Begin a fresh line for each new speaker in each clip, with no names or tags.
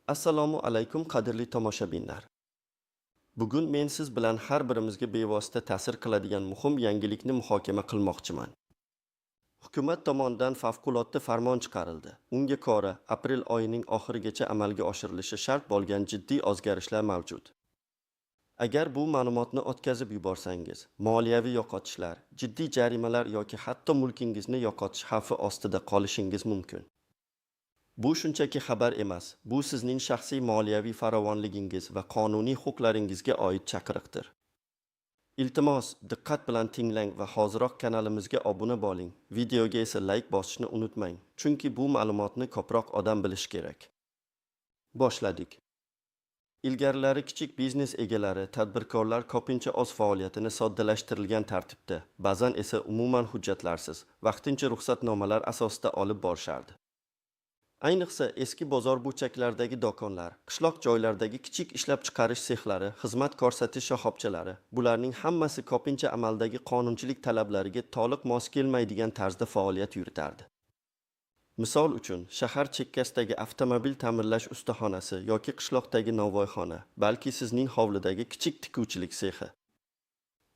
Assalomu alaykum, qadrli tomoshabinlar. Bugun men siz bilan har birimizga bevosita ta'sir qiladigan muhim yangilikni muhokama qilmoqchiman. Hukumat tomonidan favqulodda farmon chiqarildi. Unga ko'ra, aprel oyining oxirigacha amalga oshirilishi shart bo'lgan jiddiy o'zgarishlar mavjud. Agar bu ma'lumotni o'tkazib yuborsangiz, moliyaviy yo'qotishlar, jiddiy jarimalar yoki hatto mulkingizni yo'qotish xavfi ostida qolishingiz mumkin. Bu shunchaki xabar emas, bu sizning shaxsiy moliyaviy farovonligingiz va qonuniy huquqlaringizga oid chaqiriqdir. Iltimos, diqqat bilan tinglang va hoziroq kanalimizga obuna bo'ling. Videoga esa layk bosishni unutmang, chunki bu ma'lumotni ko'proq odam bilishi kerak. Boshladik. Ilgarilari kichik biznes egalari, tadbirkorlar ko'pincha o'z faoliyatini soddalashtirilgan tartibda, ba'zan esa umuman hujjatlarsiz, vaqtincha ruxsatnomalar asosida olib borishardi. Ayniqsa, eski bozor burchaklaridagi do'konlar, qishloq joylardagi kichik ishlab chiqarish sexlari, xizmat ko'rsatish shoxobchalari, bularning hammasi ko'pincha amaldagi qonunchilik talablariga to'liq mos kelmaydigan tarzda faoliyat yuritardi. Misol uchun, shahar chekkasidagi avtomobil ta'mirlash ustaxonasi yoki qishloqdagi novvoyxona, balki sizning hovlidagi kichik tikuvchilik sexi.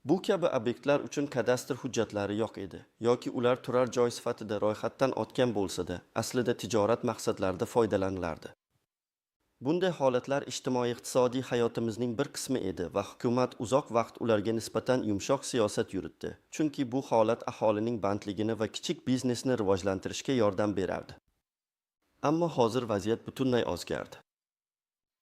Bu kabi obyektlar uchun kadastr hujjatlari yo'q edi yoki ular turar joy sifatida ro'yxatdan o'tgan bo'lsa-da, aslida tijorat maqsadlarida foydalanilardi. Bunday holatlar ijtimoiy-iqtisodiy hayotimizning bir qismi edi va hukumat uzoq vaqt ularga nisbatan yumshoq siyosat yuritdi. Chunki bu holat aholining bandligini va kichik biznesni rivojlantirishga yordam berardi. Ammo hozir vaziyat butunlay o'zgardi.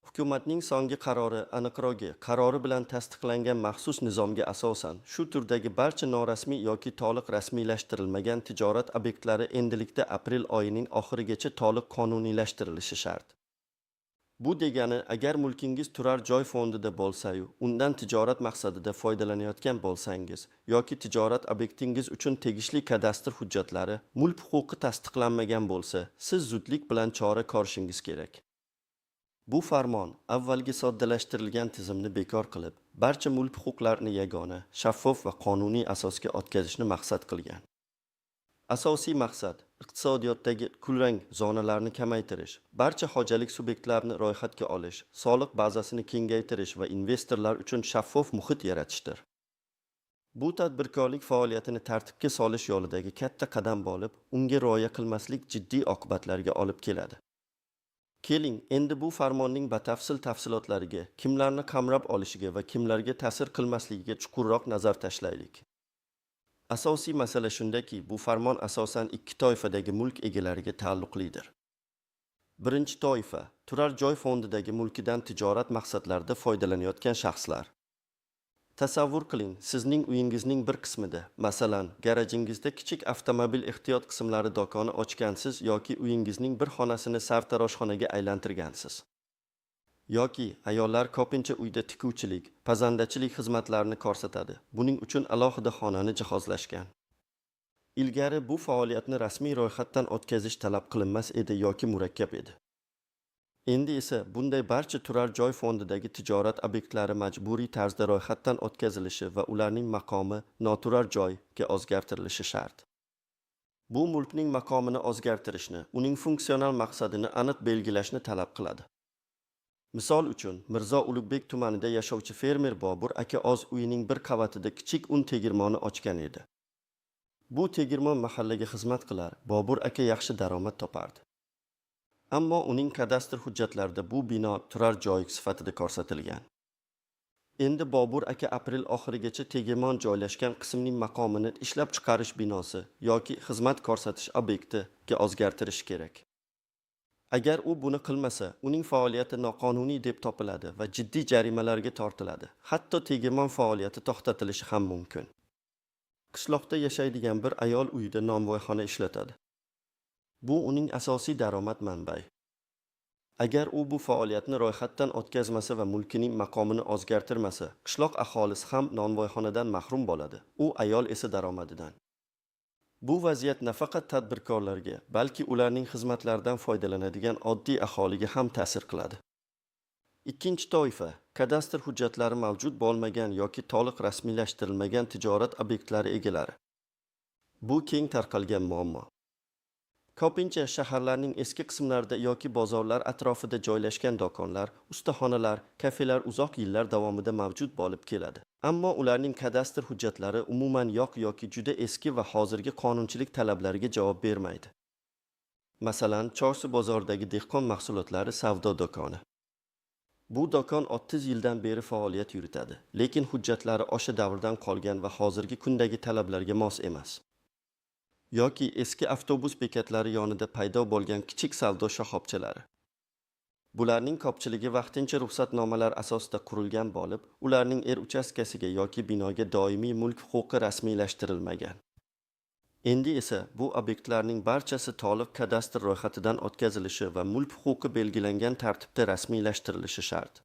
Hukumatning so'nggi qarori, aniqrog'i, qarori bilan tasdiqlangan maxsus nizomga asosan, shu turdagi barcha norasmiy yoki to'liq rasmiylashtirilmagan tijorat obyektlari endilikda aprel oyining oxirigacha to'liq qonuniylashtirilishi shart. Bu degani, agar mulkingiz turar joy fondida bo'lsa-yu, undan tijorat maqsadida foydalanayotgan bo'lsangiz yoki tijorat obyektingiz uchun tegishli kadastr hujjatlari, mulk huquqi tasdiqlanmagan bo'lsa, siz zudlik bilan chora ko'rishingiz kerak. Bu farmon avvalgi soddalashtirilgan tizimni bekor qilib, barcha mulk huquqlarini yagona, shaffof va qonuniy asosga o'tkazishni maqsad qilgan. Asosiy maqsad iqtisodiyotdagi kulrang zonalarni kamaytirish, barcha xo'jalik subyektlarini ro'yxatga olish, soliq bazasini kengaytirish va investorlar uchun shaffof muhit yaratishdir. Bu tadbirkorlik faoliyatini tartibga solish yo'lidagi katta qadam bo'lib, unga rioya qilmaslik jiddiy oqibatlarga olib keladi. Keling, endi bu farmonning batafsil tafsilotlariga, kimlarni qamrab olishiga va kimlarga ta'sir qilmasligiga chuqurroq nazar tashlaylik. Asosiy masala shundaki, bu farmon asosan ikki toifadagi mulk egalariga taalluqlidir. Birinchi toifa turar joy fondidagi mulkidan tijorat maqsadlarida foydalanayotgan shaxslar. Tasavvur qiling, sizning uyingizning bir qismida, masalan, garajingizda kichik avtomobil ehtiyot qismlari do'koni ochgansiz yoki uyingizning bir xonasini sartaroshxonaga aylantirgansiz. Yoki ayollar ko'pincha uyda tikuvchilik, pazandachilik xizmatlarini ko'rsatadi. Buning uchun alohida xonani jihozlashgan. Ilgari bu faoliyatni rasmiy ro'yxatdan o'tkazish talab qilinmas edi yoki murakkab edi. Endi esa bunday barcha turar joy fondidagi tijorat obyektlari majburiy tarzda ro'yxatdan o'tkazilishi va ularning maqomi noturar joyga o'zgartirilishi shart. Bu mulkning maqomini o'zgartirishni, uning funksional maqsadini aniq belgilashni talab qiladi. Misol uchun, Mirzo Ulug'bek tumanida yashovchi fermer Bobur aka o'z uyining bir qavatida kichik un tegirmoni ochgan edi. Bu tegirmon mahallaga xizmat qilar, Bobur aka yaxshi daromad topardi. Ammo uning kadastr hujjatlarida bu bino turar joy sifatida ko'rsatilgan. Endi Bobur aka aprel oxirigacha tegirmon joylashgan qismning maqomini ishlab chiqarish binosi yoki xizmat ko'rsatish obyektiga o'zgartirishi kerak. Agar u buni qilmasa, uning faoliyati noqonuniy deb topiladi va jiddiy jarimalarga tortiladi. Hatto tegirmon faoliyati to'xtatilishi ham mumkin. Qishloqda yashaydigan bir ayol uyida nonvoyxona ishlatadi. Bu uning asosiy daromad manbai. Agar u bu faoliyatni ro'yxatdan o'tkazmasa va mulkining maqomini o'zgartirmasa, qishloq aholisi ham nonvoyxonadan mahrum bo'ladi. U ayol esa daromadidan. Bu vaziyat nafaqat tadbirkorlarga, balki ularning xizmatlaridan foydalanadigan oddiy aholiga ham ta'sir qiladi. Ikkinchi toifa kadastr hujjatlari mavjud bo'lmagan yoki to'liq rasmiylashtirilmagan tijorat obyektlari egalari. Bu keng tarqalgan muammo. Ko'pincha shaharlarning eski qismlarida yoki bozorlar atrofida joylashgan do'konlar, ustaxonalar, kafelar uzoq yillar davomida mavjud bo'lib keladi. Ammo ularning kadastr hujjatlari umuman yo'q yoki juda eski va hozirgi qonunchilik talablariga javob bermaydi. Masalan, Chorsu bozoridagi dehqon mahsulotlari savdo do'koni. Bu do'kon 30 yildan beri faoliyat yuritadi, lekin hujjatlari o'sha davrdan qolgan va hozirgi kundagi talablarga mos emas. Yoki eski avtobus bekatlari yonida paydo bo'lgan kichik savdo shoxobchalari. Bularning ko'pchiligi vaqtincha ruxsatnomalar asosida qurilgan bo'lib, ularning yer uchastkasiga yoki binoga doimiy mulk huquqi rasmiylashtirilmagan. Endi esa bu obyektlarning barchasi to'liq kadastr ro'yxatidan o'tkazilishi va mulk huquqi belgilangan tartibda rasmiylashtirilishi shart.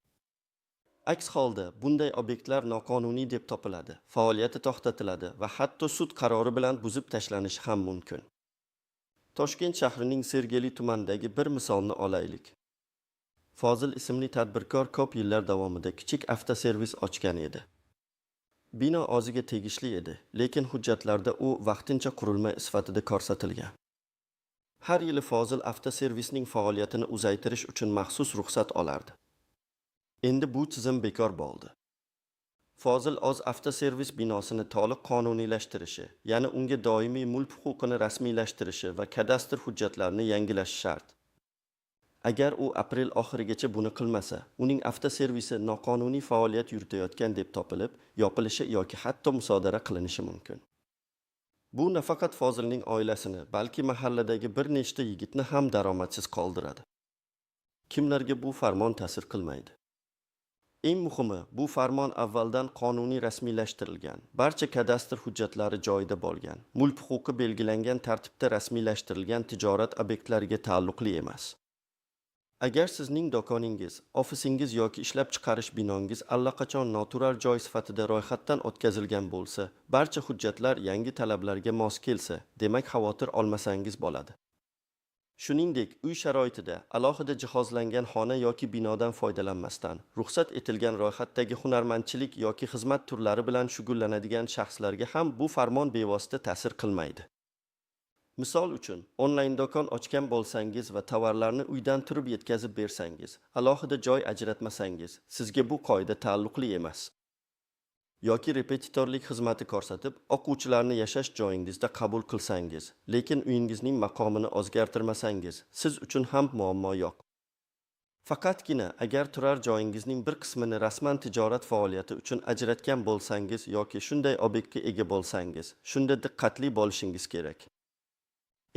Aks holda bunday obyektlar noqonuniy deb topiladi, faoliyati to'xtatiladi va hatto sud qarori bilan buzib tashlanishi ham mumkin. Toshkent shahrining Sergeli tumanidagi bir misolni olaylik. Fozil ismli tadbirkor ko'p yillar davomida kichik avtoservis ochgan edi. Bino o'ziga tegishli edi, lekin hujjatlarda u vaqtincha qurilma sifatida ko'rsatilgan. Har yili Fozil avtoservisning faoliyatini uzaytirish uchun maxsus ruxsat olardi. Endi bu tizim bekor bo'ldi. Fozil o'z avtoservis binosini to'liq qonuniylashtirishi, ya'ni unga doimiy mulk huquqini rasmiylashtirishi va kadastr hujjatlarini yangilashi shart. Agar u aprel oxirigacha buni qilmasa, uning avtoservisi noqonuniy faoliyat yuritayotgan deb topilib, yopilishi yoki hatto musodara qilinishi mumkin. Bu nafaqat Fozilning oilasini, balki mahalladagi bir nechta yigitni ham daromadsiz qoldiradi. Kimlarga bu farmon ta'sir qilmaydi? Eng muhimi, bu farmon avvaldan qonuniy rasmiylashtirilgan, barcha kadastr hujjatlari joyida bo'lgan, mulk huquqi belgilangan tartibda rasmiylashtirilgan tijorat obyektlariga taalluqli emas. Agar sizning do'koningiz, ofisingiz yoki ishlab chiqarish binongiz allaqachon noturar joy sifatida ro'yxatdan o'tkazilgan bo'lsa, barcha hujjatlar yangi talablarga mos kelsa, demak xavotir olmasangiz bo'ladi. Shuningdek, uy sharoitida alohida jihozlangan xona yoki binodan foydalanmasdan, ruxsat etilgan ro'yxatdagi hunarmandchilik yoki xizmat turlari bilan shug'ullanadigan shaxslarga ham bu farmon bevosita ta'sir qilmaydi. Misol uchun, onlayn do'kon ochgan bo'lsangiz va tovarlarni uydan turib yetkazib bersangiz, alohida joy ajratmasangiz, sizga bu qoida taalluqli emas. Yoki repetitorlik xizmati ko'rsatib, o'quvchilarni yashash joyingizda qabul qilsangiz, lekin uyingizning maqomini o'zgartirmasangiz, siz uchun ham muammo yo'q. Faqatgina agar turar joyingizning bir qismini rasman tijorat faoliyati uchun ajratgan bo'lsangiz yoki shunday obyektga ega bo'lsangiz, shunda diqqatli bo'lishingiz kerak.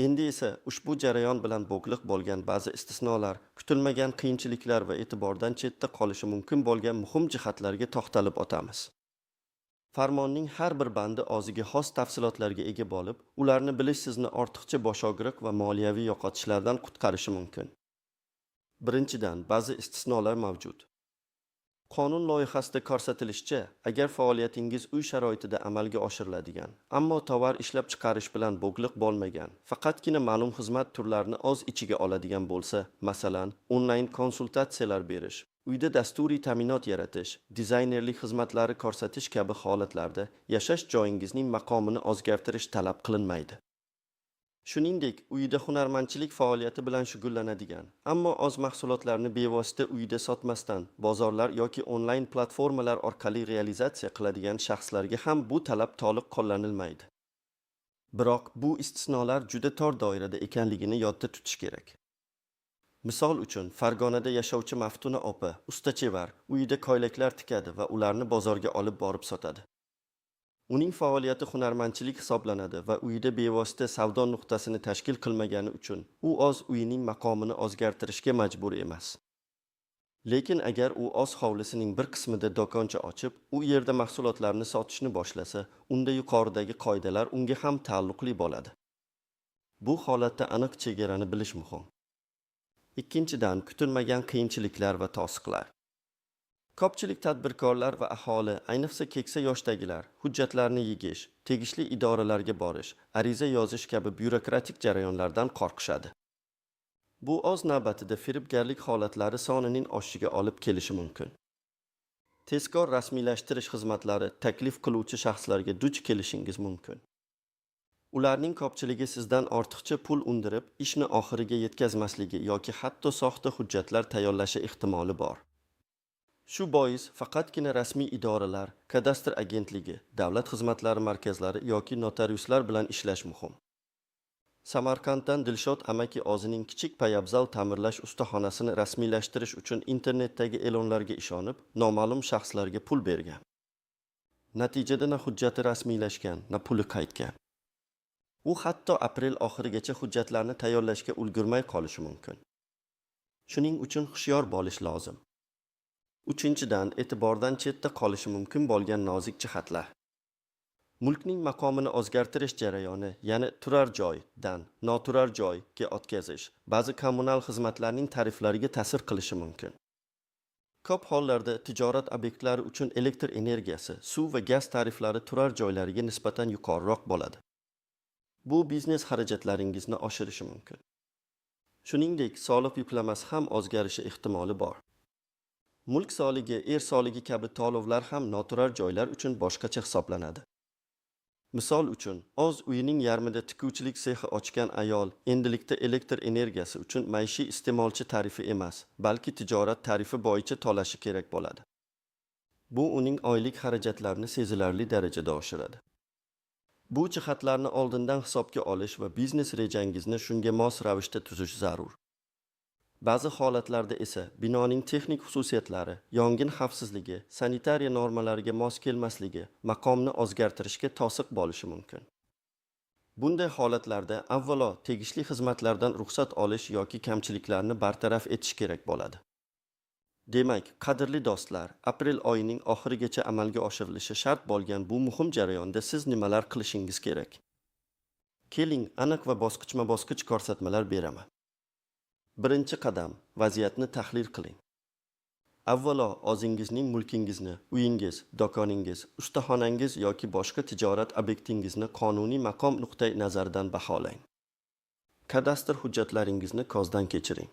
Endi esa ushbu jarayon bilan bog'liq bo'lgan ba'zi istisnolar, kutilmagan qiyinchiliklar va e'tibordan chetda qolishi mumkin bo'lgan muhim jihatlarga to'xtalib o'tamiz. Farmonning har bir bandi o'ziga xos tafsilotlarga ega bo'lib, ularni bilish sizni ortiqcha boshog'riq va moliyaviy yo'qotishlardan qutqarishi mumkin. Birinchidan, ba'zi istisnolar mavjud. Qonun loyihasida ko'rsatilishicha, agar faoliyatingiz uy sharoitida amalga oshiriladigan, ammo tovar ishlab chiqarish bilan bog'liq bo'lmagan, faqatgina ma'lum xizmat turlarini o'z ichiga oladigan bo'lsa, masalan, onlayn konsultatsiyalar berish, uyda dasturiy ta'minot yaratish, dizaynerlik xizmatlari ko'rsatish kabi holatlarda yashash joyingizning maqomini o'zgartirish talab qilinmaydi. Shuningdek, uyida hunarmandchilik faoliyati bilan shug'ullanadigan, ammo o'z mahsulotlarini bevosita uyida sotmasdan, bozorlar yoki onlayn platformalar orqali realizatsiya qiladigan shaxslarga ham bu talab to'liq qo'llanilmaydi. Biroq bu istisnolar juda tor doirada ekanligini yodda tutish kerak. Misol uchun, Farg'onada yashovchi Maftuna opa ustachevar, uyida ko'ylaklar tikadi va ularni bozorga olib borib sotadi. Uning faoliyati hunarmandchilik hisoblanadi va uyida bevosita savdo nuqtasini tashkil qilmagani uchun u o'z uyining maqomini o'zgartirishga majbur emas. Lekin agar u o'z hovlisining bir qismida do'koncha ochib, u yerda mahsulotlarni sotishni boshlasa, unda yuqoridagi qoidalar unga ham taalluqli bo'ladi. Bu holatda aniq chegarani bilish muhim. Ikkinchidan, kutilmagan qiyinchiliklar va to'siqlar. Ko'pchilik tadbirkorlar va aholi, ayniqsa keksa yoshdagilar, hujjatlarni yig'ish, tegishli idoralarga borish, ariza yozish kabi byurokratik jarayonlardan qo'rqishadi. Bu o'z navbatida firibgarlik holatlari sonining oshishiga olib kelishi mumkin. Tezkor rasmiylashtirish xizmatlari taklif qiluvchi shaxslarga duch kelishingiz mumkin. Ularning ko'pchiligi sizdan ortiqcha pul undirib, ishni oxiriga yetkazmasligi yoki hatto soxta hujjatlar tayyorlashi ehtimoli bor. Shu bois faqatgina rasmiy idoralar, kadastr agentligi, davlat xizmatlari markazlari yoki notariuslar bilan ishlash muhim. Samarqanddan Dilshod amaki o'zining kichik payabzal ta'mirlash ustaxonasini rasmiylashtirish uchun internetdagi e'lonlarga ishonib, noma'lum shaxslarga pul bergan. Natijada na hujjati rasmiylashgan, na puli qaytgan. U hatto aprel oxirigacha hujjatlarni tayyorlashga ulgurmay qolishi mumkin. Shuning uchun hushyor bo'lish lozim. Uchinchidan, e'tibordan chetda qolishi mumkin bo'lgan nozik jihatlar. Mulkning maqomini o'zgartirish jarayoni, ya'ni turar joydan noturar joyga o'tkazish, ba'zi kommunal xizmatlarning tariflariga ta'sir qilishi mumkin. Ko'p hollarda tijorat obyektlari uchun elektr energiyasi, suv va gaz tariflari turar joylariga nisbatan yuqoriroq bo'ladi. Bu biznes xarajatlaringizni oshirishi mumkin. Shuningdek, soliq yuklamasi ham o'zgarishi ehtimoli bor. Mulk soligi, er soligi kabi to'lovlar ham noturar joylar uchun boshqacha hisoblanadi. Misol uchun, o'z uyining yarmida tikuvchilik sexi ochgan ayol endilikda elektr energiyasi uchun maishiy iste'molchi tarifi emas, balki tijorat tarifi bo'yicha to'lashi kerak bo'ladi. Bu uning oylik xarajatlarini sezilarli darajada oshiradi. Bu jihatlarni oldindan hisobga olish va biznes rejangizni shunga mos ravishda tuzish zarur. Ba'zi holatlarda esa binoning texnik xususiyatlari, yong'in xavfsizligi, sanitariya normalariga mos kelmasligi maqomni o'zgartirishga to'siq bo'lishi mumkin. Bunday holatlarda avvalo tegishli xizmatlardan ruxsat olish yoki kamchiliklarni bartaraf etish kerak bo'ladi. Demak, qadrli do'stlar, aprel oyining oxirigacha amalga oshirilishi shart bo'lgan bu muhim jarayonda siz nimalar qilishingiz kerak? Keling, aniq va bosqichma-bosqich ko'rsatmalar beraman. Birinchi qadam: vaziyatni tahlil qiling. Avvalo o'zingizning mulkingizni, uyingiz, do'koningiz, ustaxonangiz yoki boshqa tijorat obyektingizni qonuniy maqom nuqtai nazaridan baholang. Kadastr hujjatlaringizni ko'zdan kechiring.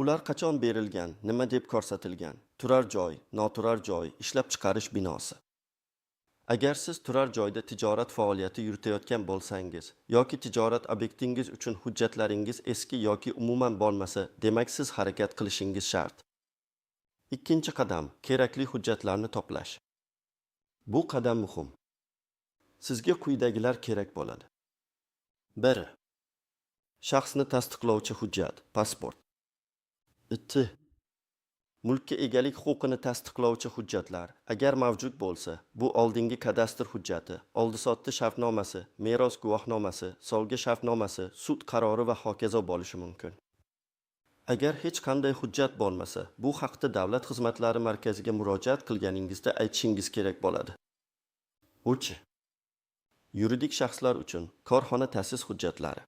Ular qachon berilgan, nima deb ko'rsatilgan? Turar joy, noturar joy, ishlab chiqarish binosi. Agar siz turar joyda tijorat faoliyati yuritayotgan bo'lsangiz yoki tijorat obyektingiz uchun hujjatlaringiz eski yoki umuman bo'lmasa, demak, siz harakat qilishingiz shart. Ikkinchi qadam: kerakli hujjatlarni to'plash. Bu qadam muhim. Sizga quyidagilar kerak bo'ladi. 1. Shaxsni tasdiqlovchi hujjat, pasport. 2. Mulkka egalik huquqini tasdiqlovchi hujjatlar, agar mavjud bo'lsa, bu oldingi kadastr hujjati, oldi-sotdi shartnomasi, meros guvohnomasi, sovg'a shartnomasi, sud qarori va hokazo bo'lishi mumkin. Agar hech qanday hujjat bo'lmasa, bu haqda davlat xizmatlari markaziga murojaat qilganingizda aytishingiz kerak bo'ladi. 3. Yuridik shaxslar uchun korxona ta'sis hujjatlari.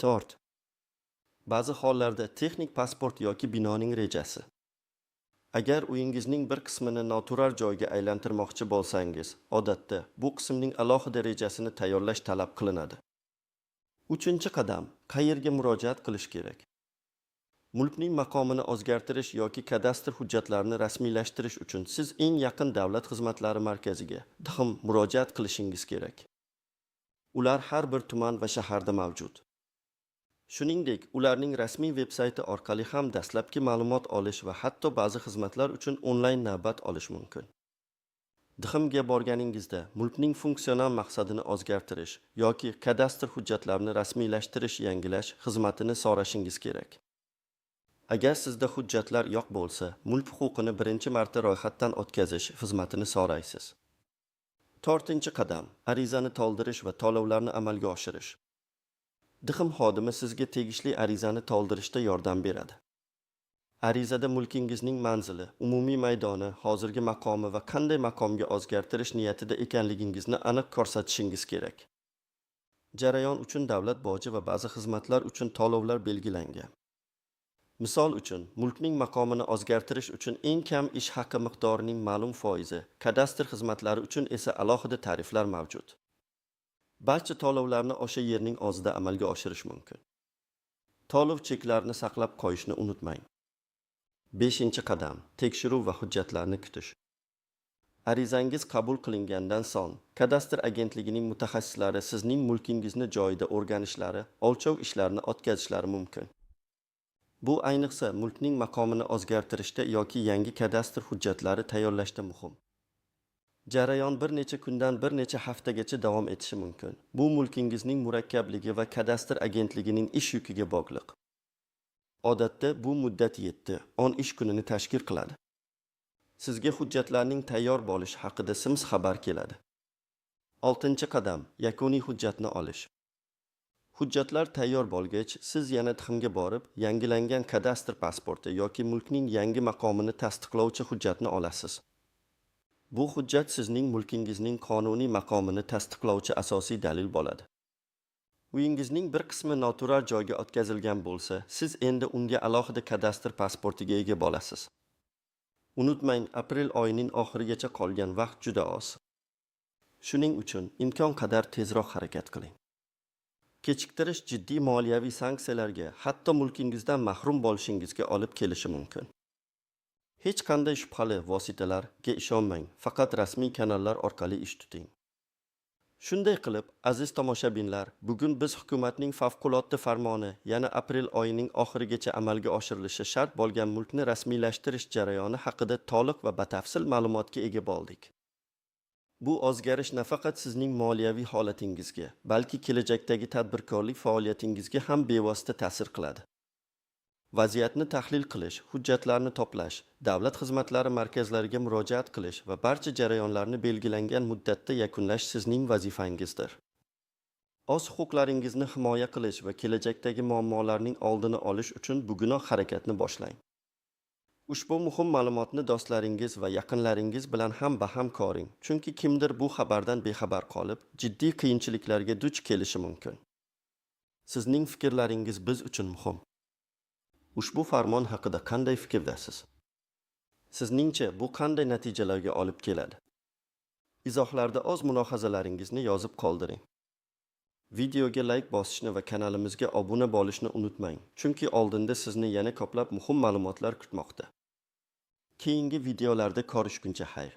4. Ba'zi hollarda texnik pasport yoki binoning rejasi. Agar uyingizning bir qismini noturar joyga aylantirmoqchi bo'lsangiz, odatda bu qismning alohida rejasini tayyorlash talab qilinadi. Uchinchi qadam: qayerga murojaat qilish kerak? Mulkning maqomini o'zgartirish yoki kadastr hujjatlarini rasmiylashtirish uchun siz eng yaqin davlat xizmatlari markaziga, DXM, murojaat qilishingiz kerak. Ular har bir tuman va shaharda mavjud. Shuningdek, ularning rasmiy veb-sayti orqali ham dastlabki ma'lumot olish va hatto ba'zi xizmatlar uchun onlayn navbat olish mumkin. DXMga borganingizda mulkning funksional maqsadini o'zgartirish yoki kadastr hujjatlarini rasmiylashtirish, yangilash xizmatini so'rashingiz kerak. Agar sizda hujjatlar yo'q bo'lsa, mulk huquqini birinchi marta ro'yxatdan o'tkazish xizmatini so'raysiz. To'rtinchi qadam: arizani to'ldirish va to'lovlarni amalga oshirish. DXM xodimi sizga tegishli arizani to'ldirishda yordam beradi. Arizada mulkingizning manzili, umumiy maydoni, hozirgi maqomi va qanday maqomga o'zgartirish niyatida ekanligingizni aniq ko'rsatishingiz kerak. Jarayon uchun davlat boji va ba'zi xizmatlar uchun to'lovlar belgilangan. Misol uchun, mulkning maqomini o'zgartirish uchun eng kam ish haqi miqdorining ma'lum foizi, kadastr xizmatlari uchun esa alohida tariflar mavjud. Barcha to'lovlarni o'sha yerning o'zida amalga oshirish mumkin. To'lov cheklarini saqlab qo'yishni unutmang. Beshinchi qadam: tekshiruv va hujjatlarni kutish. Arizangiz qabul qilingandan so'ng, kadastr agentligining mutaxassislari sizning mulkingizni joyida o'rganishlari, o'lchov ishlarini o'tkazishlari mumkin. Bu ayniqsa mulkning maqomini o'zgartirishda yoki yangi kadastr hujjatlari tayyorlashda muhim. Jarayon bir necha kundan bir necha haftagacha davom etishi mumkin. Bu mulkingizning murakkabligi va kadastr agentligining ish yukiga bog'liq. Odatda bu muddat 7-10 ish kunini tashkil qiladi. Sizga hujjatlarning tayyor bo'lishi haqida SMS xabar keladi. 6-qadam yakuniy hujjatni olish. Hujjatlar tayyor bo'lgach, siz yana TXMga borib, yangilangan kadastr pasporti yoki mulkning yangi maqomini tasdiqlovchi hujjatni olasiz. Bu hujjat sizning mulkingizning qonuniy maqomini tasdiqlovchi asosiy dalil bo'ladi. Uyingizning bir qismi noturar joyga o'tkazilgan bo'lsa, siz endi unga alohida kadastr pasportiga ega bo'lasiz. Unutmang, aprel oyining oxirigacha qolgan vaqt juda oz. Shuning uchun imkon qadar tezroq harakat qiling. Kechiktirish jiddiy moliyaviy sanksiyalarga, hatto mulkingizdan mahrum bo'lishingizga olib kelishi mumkin. Hech qanday shubhali vositalarga ishonmang, faqat rasmiy kanallar orqali ish tuting. Shunday qilib, aziz tomoshabinlar, bugun biz hukumatning favqulodda farmoni, yana aprel oyining oxirigacha amalga oshirilishi shart bo'lgan mulkni rasmiylashtirish jarayoni haqida to'liq va batafsil ma'lumotga ega bo'ldik. Bu o'zgarish nafaqat sizning moliyaviy holatingizga, balki kelajakdagi tadbirkorlik faoliyatingizga ham bevosita ta'sir qiladi. Vaziyatni tahlil qilish, hujjatlarni to'plash, davlat xizmatlari markazlariga murojaat qilish va barcha jarayonlarni belgilangan muddatda yakunlash sizning vazifangizdir. O'z huquqlaringizni himoya qilish va kelajakdagi muammolarning oldini olish uchun bugunoq harakatni boshlang. Ushbu muhim ma'lumotni do'stlaringiz va yaqinlaringiz bilan ham baham ko'ring, chunki kimdir bu xabardan bexabar qolib, jiddiy qiyinchiliklarga duch kelishi mumkin. Sizning fikrlaringiz biz uchun muhim. Ushbu farmon haqida qanday fikrdasiz? Sizningcha bu qanday natijalarga olib keladi? Izohlarda o'z mulohazalaringizni yozib qoldiring. Videoga like bosishni va kanalimizga obuna bo'lishni unutmang, chunki oldinda sizni yana ko'plab muhim ma'lumotlar kutmoqda. Keyingi videolarda ko'rishguncha xayr.